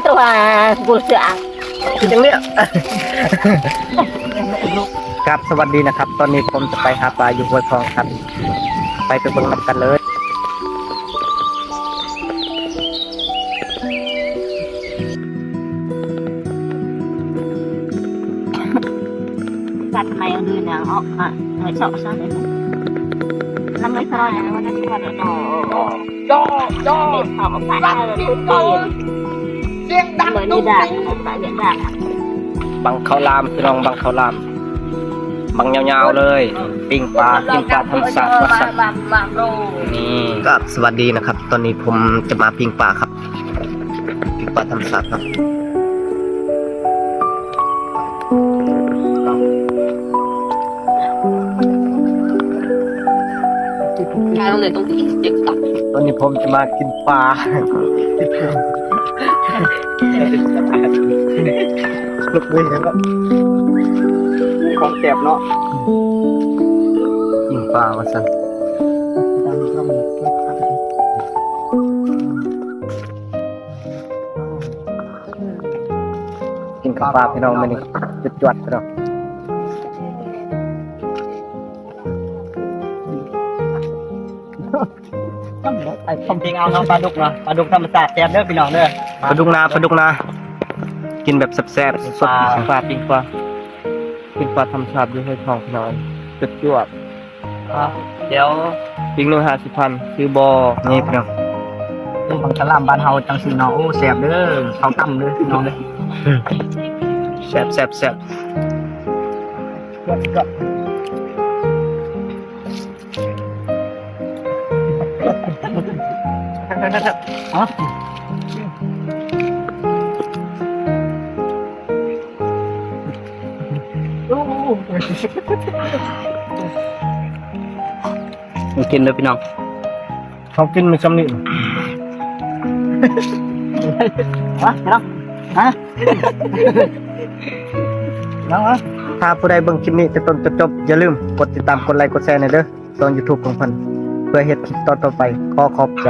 Terus, ah, gulsa. ຄືຈັ່ງນີ້ ຄັບ ສະຫວັດດີນະຄັບ ຕອນນີ້ຜົມຈະໄປຫາປາຢູ່ຫ້ວຍຂອງຄັບ ໄປ ໄປເບິ່ງນຳກັນເລີຍ. ກັດໄມ້ເອົາດືນຫຍັງອອກມາ ໄມ້ຊອກຊະເດ ລຳໄມ້ຊອກ ເດ ເຂົາກໍປາດເອົາ ສຽງດັງຕຸກຕິງ ບັງເຂົ້າຫຼາມ ພີ່ນ້ອງ ບັງເຂົ້າຫຼາມ ບັງຍາວໆເລີຍ ປີ້ງປາ ກິນປາທຳມະຊາດວ່າຊັ້ນ ນີ້ ຄັບ ສະຫວັດດີນະຄັບ ຕອນນີ້ຜົມຈະມາປີ້ງປາຄັບ. ປາທຳມະຊາດເນາະ ຕອນນີ້ຜົມຈະມາກິນປາ ຂອງແຊບເນາະ ກິນປາວ່າຊັ້ນ. ກິນເຂົ້າປາພີ່ນ້ອງ ມື້ນີ້ຈວດໆ ພີ່ນ້ອງ ໄອ້ຄອມພິງເອົາເນາະ ປາດຸກເນາະ ປາດຸກທຳມະຊາດແຊບເດີພີ່ນ້ອງເດີ ປາດຸກນາ ປາດຸກນາ ກິນແບບແຊບໆ ສົດ ປາ ປາ ປີ້ງປາ ກິນປາທຳມະຊາດຢູ່ຫ້ວຍທອງພີ່ນ້ອງ ຈວດໆ. ອ່າ ດຽວອີກໜຶ່ງຫ້າສິບພັນ ຊື້ບໍ່? ນີ້ພີ່ນ້ອງ ໂອ້ ບັງສະຫຼາມບ້ານເຮົາຈັ່ງຊີ້ເນາະ ໂອ້ ແຊບເດີ ເຂົ້າຕຳເດີພີ່ນ້ອງເດີ ແຊບໆໆ. ມາກິນເດີພີ່ນ້ອງ ເຮົາກິນມັນຊ່ຳນີ້ ມາພີ່ນ້ອງ ມາ ພີ່ນ້ອງເອີຍ ຖ້າຜູ້ໃດເບິ່ງຄລິບນີ້ແຕ່ຕົ້ນຈົນຈົບ ຢ່າລືມກົດຕິດຕາມ ກົດໄລ ກົດແຊແດ່ເດີ ຊ່ອງຢູທູບຂອງເພິ່ນ ເພື່ອເຮັດຄລິບຕອນຕໍ່ໄປ ຂໍຂອບໃຈ.